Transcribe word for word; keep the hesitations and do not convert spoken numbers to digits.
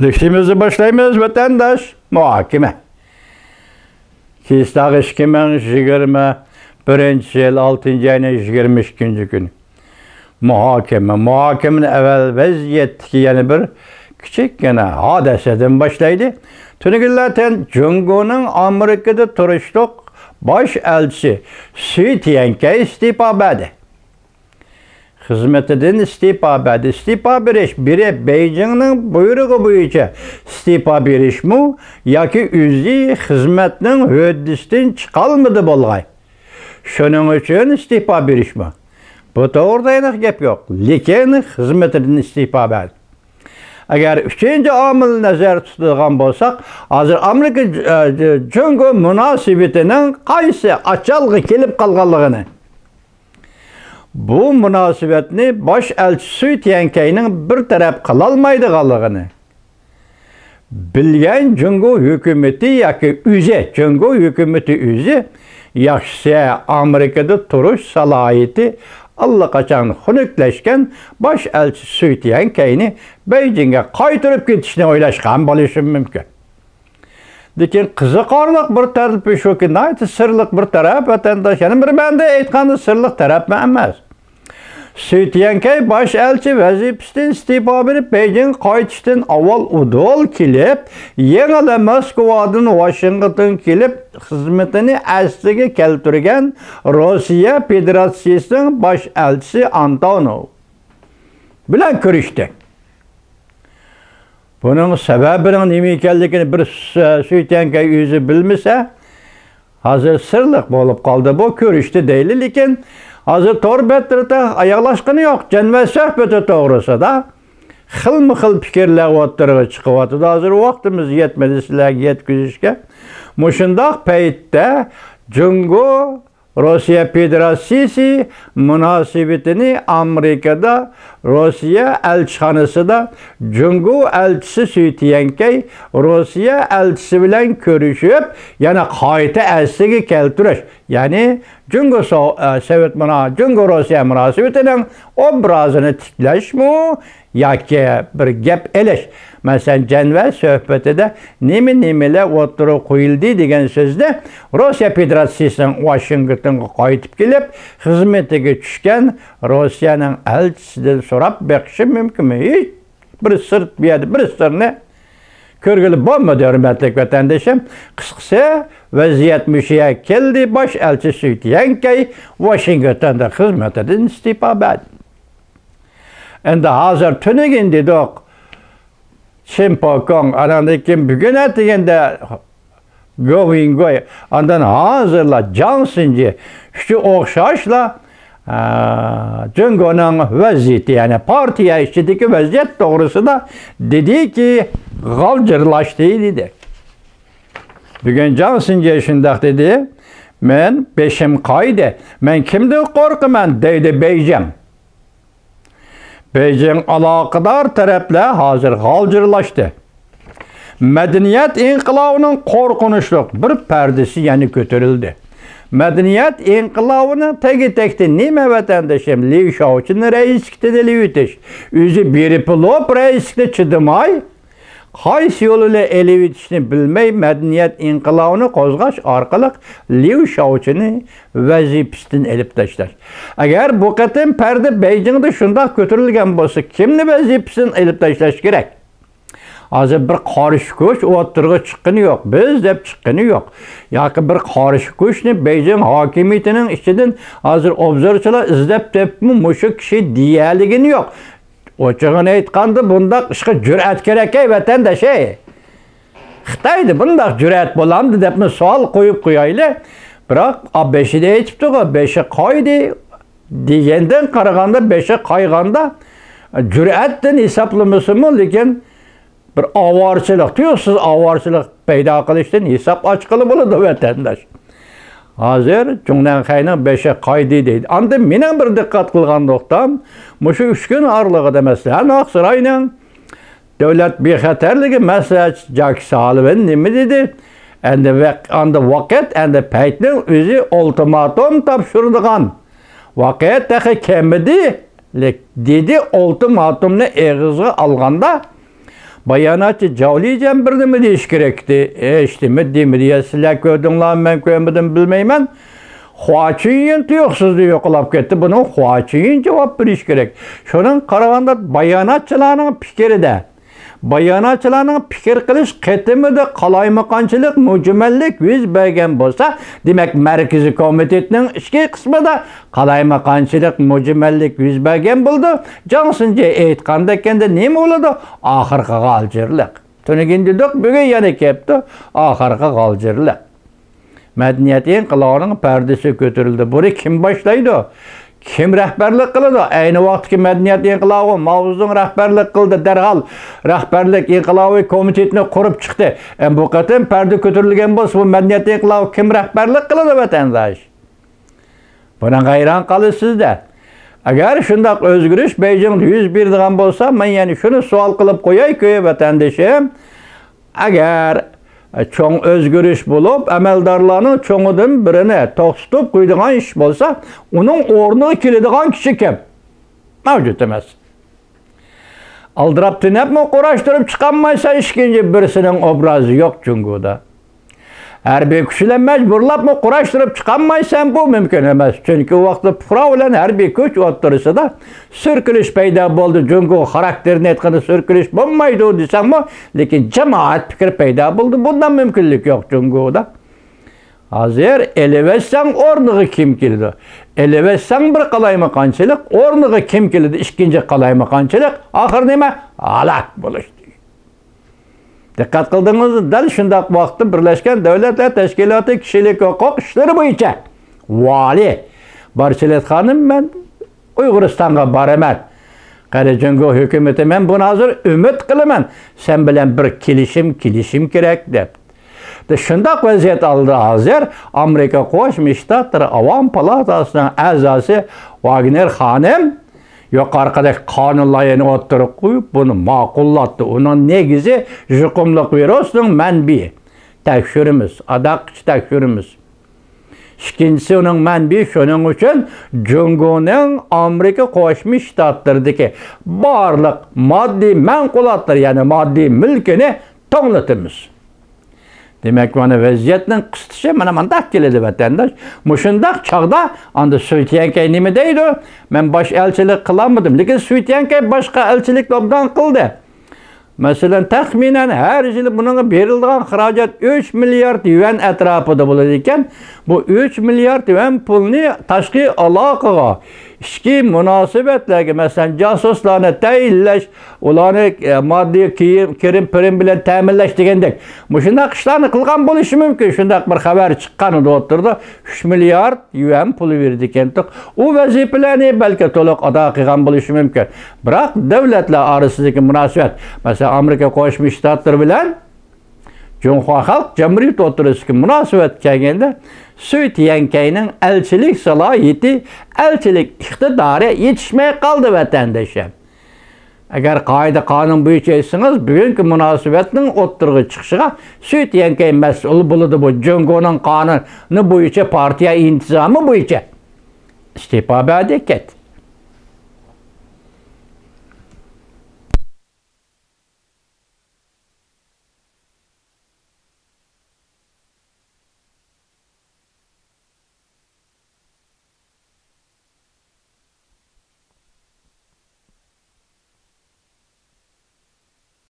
لېكسىيىمىزنى باشلايمىز، ۋەتەنداش. مۇھاكىمە. كېسىتاغ ئىككى مىڭ يىگىرمە بىرىنچى يىل ئالتىنچى ئاينىڭ يىگىرمە ئىككىنچى كۈنى. مۇھاكىمە. مۇھاكىمىنى ئەۋەل ۋەزىيەتتىكى يەنە بىر كىچىككىنە ھادىسىدىن باشلايلى. تۈنۈگۈنلەردىن جۇڭگونىڭ ئامېرىكىدا تۇرۇشلۇق باش ئەلچىسى سۈي تيەنكەي ئىستېپا بەردى. خىزمىتىدىن ئىستېپا بەردى. ئىستېپا بېرىش بىرى بېيجىڭنىڭ بۇيرۇقى بويىچە ئىستېپا بېرىشمۇ ياكى ئۆزى خىزمەتنىڭ ھۆددىسىدىن چىقالمىدى بولغاي. شۇنىڭ ئۈچۈن ئىستېپا بېرىشمۇ؟ بۇ توغرىدا ئېنىق گەپ يوق. لېكىن خىزمىتىدىن ئىستېپا بەردى. ئەگەر ئۈچىنچى ئامىلنى نەزەردە تۇتىدىغان بولساق، ھازىر ئامېرىكا، ئە، جۇڭگو مۇناسىۋىتىنىڭ قايسى ئاچالغا كېلىپ قالغانلىقىنى، بۇ مۇناسىۋەتنى باش ئەلچى سۈي تيەنكەينىڭ بىر تەرەپ قىلالمايدىغانلىقىنى، بىلگەن جۇڭگو ھۆكۈمىتى ياكى ئۆزى، جۇڭگو ھۆكۈمىتى ئۆزى، ياخشىسى ئامېرىكىدا تۇرۇش سالاھىيىتى ئاللىقاچان خۇنۈكلەشكەن باش ئەلچى سۈي تيەنكەينى بېيجىڭگە قايتۇرۇپ كېتىشنى ئويلاشقان بولۇشى مۇمكىن. لېكىن قىزىقارلىق بىر تەرىپى شۇكى، ناھايىتى سىرلىق بىر تەرەپ، ۋەتەنداش، يەنە بىر مەنىدە ئېيتقاندا سىرلىق تەرەپمۇ ئەمەس. سۈي تيەنكەي باش ئەلچى ۋەزىپىسىدىن ئىستېپا بېرىپ، بېيجىڭغا قايتىشتىن ئاۋۋال ئۇدۇل كېلىپ، يېڭىلا موسكۋادىن ۋاشىنگتونغا كېلىپ، خىزمىتىنى ئەسلىگە كەلتۈرگەن روسىيە فېدېراتسىيىسىنىڭ باش ئەلچىسى ئانتونوف بىلەن كۆرۈشتى. بۇنىڭ سەۋەبىنىڭ نېمە ئىكەنلىكىنى بىر سۈ-، سۈي تيەنكەي ئۆزى بىلمىسە، ھازىر سىرلىق بولۇپ قالدى. بۇ كۆرۈشتى دەيلى، لېكىن ھازىر تور بەتلىرىدە ئاياغلاشقىنى يوق. جەنۋە سۆھبىتى توغرىسىدا خىلمۇ خىل پىكىرلەر ئوتتۇرىغا چىقىۋاتىدۇ. ھازىر ۋاقتىمىز يەتمىدى سىلەرگە يەتكۈزۈشكە. مۇشۇنداق پەيتتە جۇڭگو روسىيە فېدېراتسىيىسى مۇناسىۋىتىنى ئامېرىكىدا، روسىيە ئەلچىخانىسىدا جۇڭگو ئەلچىسى سۈي تيەنكەي روسىيە ئەلچىسى بىلەن كۆرۈشۈپ، يەنە قايتا ئەسلىگە كەلتۈرۈش، يەنى جۇڭگو سو-، ئە، سوۋېت مۇنا-، جۇڭگو روسىيە مۇناسىۋىتىنىڭ ئوبرازىنى تىكلەشمۇ ياكى بىر گەپ ئېلىش، مەسىلەن، جەنۋە سۆھبىتىدە نېمە-نېمىلەر ئوتتۇرىغا قويۇلدى دېگەن سۆزنى روسىيە فېدېراتسىيىسىنىڭ ۋاشىنگتونغا قايتىپ كېلىپ، خىزمىتىگە چۈشكەن روسىيەنىڭ ئەلچىسىدىن سوراپ بېقىشى مۇمكىنمۇ؟ ھېچ بىر سىر، بۇ يەردە بىر سىرنى كۆرگىلى بولمىدى، ھۆرمەتلىك ۋەتەندىشىم. قىسقىسى، ۋەزىيەت مۇشۇ يەرگە كەلدى، باش ئەلچى سۈي تيەنكەي ۋاشىنگتوندا خىزمىتىدىن ئىستېپا بەردى. ئەمدى ھازىر تۈنۈگۈن دېدۇق، چىن پوكوڭ، ئاناندىن كېيىن بۈگۈن ئەتىگەندە گو ۋىڭگوي، ئاندىن ھازىرلا جاڭ سىنجى، ئۈچى ئوخشاشلا، ئە، جۇڭگونىڭ ۋەزىيىتى، يەنى پارتىيە ئىچىدىكى ۋەزىيەت توغرىسىدا دېدىكى، غالجىرلاشتى دېدى. بۈگۈن جاڭ سىنجى شۇنداق دېدى، مەن بېشىم قايدى، مەن كىمدىن قورقىمەن دەيدۇ بېيجىڭ. بېيجىڭ ئالاقىدار تەرەپلەر ھازىر غالجىرلاشتى. مەدەنىيەت ئىنقىلابىنىڭ قورقۇنچلۇق بىر پەردىسى يەنە كۆتۈرۈلدى. مەدەنىيەت ئىنقىلابىنىڭ تەگى-تەكتى نېمە، ۋەتەندىشىم؟ لىۋ شياۋچىننى رەئىسلىكتىن ئېلىۋېتىش. ئۆزى بېرىپ بولۇپ رەئىسلىكتە چىدىماي، قايسى يول بىلەن ئېلىۋېتىشنى بىلمەي، مەدەنىيەت ئىنقىلابىنى قوزغاش ئارقىلىق لىۋ شياۋچىننى ۋەزىپىسىدىن ئېلىپ تاشلاش. ئەگەر بۇ قېتىم پەردە بېيجىڭدا شۇنداق كۆتۈرۈلگەن بولسا، كىمنى ۋەزىپىسىدىن ئېلىپ تاشلاش كېرەك؟ ھازىر بىر قارشى كۈچ ئوتتۇرىغا چىققىنى يوق، بىز دەپ چىققىنى يوق. ياكى بىر قارشى كۈچنى بېيجىڭ ھاكىمىيىتىنىڭ ئىچىدىن ھازىر ئوبزورچىلار ئىزدەپ تېپىپمۇ مۇشۇ كىشى دېيەلىگىنى يوق. ئوچۇقىنى ئېيتقاندا، بۇنداق ئىشقا جۈرئەت كېرەك، ئەي ۋەتەنداش، ئەي! خىتايدا بۇنداق جۈرئەت بولامدۇ دەپمۇ سوئال قويۇپ قويايلى. بىراق، ئا، بېشىدا ئېيتىپتىغۇ، بېشى قايدى دېگەندىن قارىغاندا، بېشى قايغاندا، جۈرئەتتىن ھېسابلىمىسىمۇ، لېكىن بىر ئاۋارىچىلىق، تۇيۇقسىز ئاۋارىچىلىق پەيدا قىلىشتىن ھېساب ئاچقىلى بولىدۇ، ۋەتەنداش. ھازىر جۇڭنەنخەينىڭ بېشى قايدى دەيدۇ. ئاندىن مېنىڭ بىر دىققەت قىلغان نۇقتام، مۇشۇ ئۈچ كۈن ئارىلىقىدا، مەسىلەن، ئاقساراينىڭ دۆلەت بىخەتەرلىكى مەسلىھەتچىسى جاك سالىۋان نېمە دېدى؟ ئەندى ۋەق-، ئەندى ۋاقىت، ئەندى پەيتنىڭ ئۆزى ئۇلتىماتوم تاپشۇرىدىغان ۋاقىت تېخى كەلمىدى، لېك-، دېدى. ئۇلتىماتومنى ئېغىزغا ئالغاندا، باياناتچى جاۋلىجەن بىر نېمە دېيىشى كېرەكتى. ھېچنېمە دېمىدى يا، سىلەر كۆردۈڭلارمۇ، مەن كۆرمىدىم، بىلمەيمەن. خۇاچىنيىن تۇيۇقسىزلا يوقىلاپ كەتتى. بۇنىڭ خۇاچىنيىن جاۋاب بېرىشى كېرەك. شۇنىڭغا قارىغاندا، باياناتچىلارنىڭ پىكرىدە، باياناتچىلارنىڭ پىكىر قىلىش قېتىمىدا قالايمىقانچىلىق، مۈجمەللىك يۈز بەرگەن بولسا، دېمەك، مەركىزىي كومىتېتنىڭ ئىچكى قىسمىدا قالايمىقانچىلىق، مۈجمەللىك يۈز بەرگەن بولىدۇ. جاڭ سىنجى ئېيتقاندەك، ئەمدى نېمە بولىدۇ؟ ئاخىرقى غالجىرلىق. تۈنۈگۈن دېدۇق، بۈگۈن يەنە كەپتۇ، ئاخىرقى غالجىرلىق. مەدەنىيەت ئىنقىلابىنىڭ پەردىسى كۆتۈرۈلدى. بۇنى كىم باشلايدۇ؟ كىم رەھبەرلىك قىلىدۇ؟ ئەينى ۋاقىتتىكى مەدەنىيەت ئىنقىلابى ماۋزېدۇڭ رەھبەرلىك قىلدى، دەرھال رەھبەرلىك ئىنقىلابى كومىتېتىنى قۇرۇپ چىقتى. ئەمما بۇ قېتىم پەردە كۆتۈرۈلگەن بولسا، بۇ مەدەنىيەت ئىنقىلابى كىم رەھبەرلىك قىلىدۇ، ۋەتەنداش؟ بۇنىڭغا ھەيران قالىسىز-دە. ئەگەر شۇنداق ئۆزگىرىش بېيجىڭدا يۈز بېرىدىغان بولسا، مەن يەنە شۇنى سوئال قىلىپ قويايكى، ۋەتەندىشىم. ئەگەر چوڭ ئۆزگىرىش بولۇپ، ئەمەلدارلارنىڭ چوڭىدىن بىرىنى توختىتىپ قويىدىغان ئىش بولسا، ئۇنىڭ ئورنىغا كېلىدىغان كىشى كىم؟ مەۋجۇت ئەمەس. ئالدىراپ تۈنەپمۇ قۇراشتۇرۇپ چىقالمايسەن، ئىككىنچى بىرسىنىڭ ئوبرازى يوق جۇڭگودا. ھەربىي كۈچ بىلەن مەجبۇرلاپمۇ قۇراشتۇرۇپ چىقالمايسەن، بۇ مۇمكىن ئەمەس. چۈنكى ئۇ ۋاقىتتا پۇقرا بىلەن ھەربىي كۈچ ئوتتۇرىسىدا سۈركىلىش پەيدا بولدى. جۇڭگو خاراكتېرىنى ئېيتقاندا، سۈركىلىش بولمايدۇ دېسەڭمۇ، لېكىن جامائەت پىكرى پەيدا بولدى. بۇنداق مۇمكىنلىك يوق جۇڭگودا. ھازىر ئېلىۋەتسەڭ، ئورنىغا كىم كېلىدۇ؟ ئېلىۋەتسەڭ بىر قالايمىقانچىلىق، ئورنىغا كىم كېلىدۇ؟ ئىككىنچى قالايمىقانچىلىق. ئاخىرى نېمە؟ ھالاك بولۇش. دىققەت قىلدىڭىزمۇ؟ دەل شۇنداق ۋاقىتتا بىرلەشكەن دۆلەتلەر تەشكىلاتى كىشىلىك ھوقۇق ئىشلىرى بويىچە ۋالىي بارچېلېت خانىم، مەن ئۇيغۇرىستانغا بارىمەن. قېنى جۇڭگو ھۆكۈمىتى، مەن بۇنى ھازىر ئۈمىد قىلىمەن، سەن بىلەن بىر كېلىشىم، كېلىشىم كېرەك، دەپ. شۇنداق ۋەزىيەت ئالدىدا ھازىر ئامېرىكا قوشما شتاتلىرى ئاۋام پالاتاسىنىڭ ئەزاسى ۋاگنېر خانىم يۇقىرىقىدەك قانۇن لايىھىنى ئوتتۇرىغا قويۇپ، بۇنى ماقۇللاتتى. ئۇنىڭ نېگىزى يۇقۇملۇق ۋىرۇسنىڭ مەنبىيى. تەكشۈرىمىز، ئاداققىچە تەكشۈرىمىز. ئىككىنچىسى، ئۇنىڭ مەنبىيى. شۇنىڭ ئۈچۈن جۇڭگونىڭ ئامېرىكا قوشما شتاتلىرىدىكى بارلىق ماددىي مەنقۇلاتلىرى، يەنى ماددىي مۈلكىنى توڭلىتىمىز. دېمەك، مانا ۋەزىيەتنىڭ قىستىشى مانا مۇنداق كېلىدۇ، ۋەتەنداش. مۇشۇنداق چاغدا ئاندا سۈي تيەنكەي نېمە دەيدۇ؟ مەن باش ئەلچىلىك قىلالمىدىم، لېكىن سۈي تيەنكەي باشقا ئەلچىلىكنى ئوبدان قىلدى. مەسىلەن، تەخمىنەن ھەر يىلى بۇنىڭغا بېرىلىدىغان خىراجەت ئۈچ مىليارد يۈەن ئەتراپىدا بولىدىكەن. بۇ ئۈچ مىليارد يۈەن پۇلنى تاشقى ئالاقىغا، ئىچكى مۇناسىۋەتلەرگە، مەسىلەن، جاسۇسلارنى تەيىنلەش، ئۇلارنى، ئە، ماددىي كىيىم، كىرىم، پىرىم بىلەن تەمىنلەش دېگەندەك، مۇشۇنداق ئىشلارنى قىلغان بولۇشى مۇمكىن. شۇنداق بىر خەۋەر چىققان ئىدى ئوتتۇرىدا، ئۈچ مىليارد يۈەن پۇل بېرىدىكەنتۇق. ئۇ ۋەزىپىلەرنى بەلكى تولۇق ئادا قىلغان بولۇشى مۇمكىن. بىراق دۆلەتلەر ئارىسىدىكى مۇناسىۋەت، مەسىلەن، ئامېرىكا قوشما شتاتلىرى بىلەن جۇڭخۇا خەلق جۇمھۇرىيىتى ئوتتۇرىسىدىكى مۇناسىۋەتكە كەلگەندە، سۈي تيەنكەينىڭ ئەلچىلىك سالاھىيىتى، ئەلچىلىك ئىقتىدارى يېتىشمەي قالدى، ۋەتەندىشىم. ئەگەر قائىدە-قانۇن بويىچە ئېيتسىڭىز، بۈگۈنكى مۇناسىۋەتنىڭ ئوتتۇرىغا چىقىشىغا سۈي تيەنكەي مەسئۇل بولىدۇ. بۇ جۇڭگونىڭ قانۇنى بويىچە، پارتىيە ئىنتىزامى بويىچە ئىستېپا بەردى كەتتى.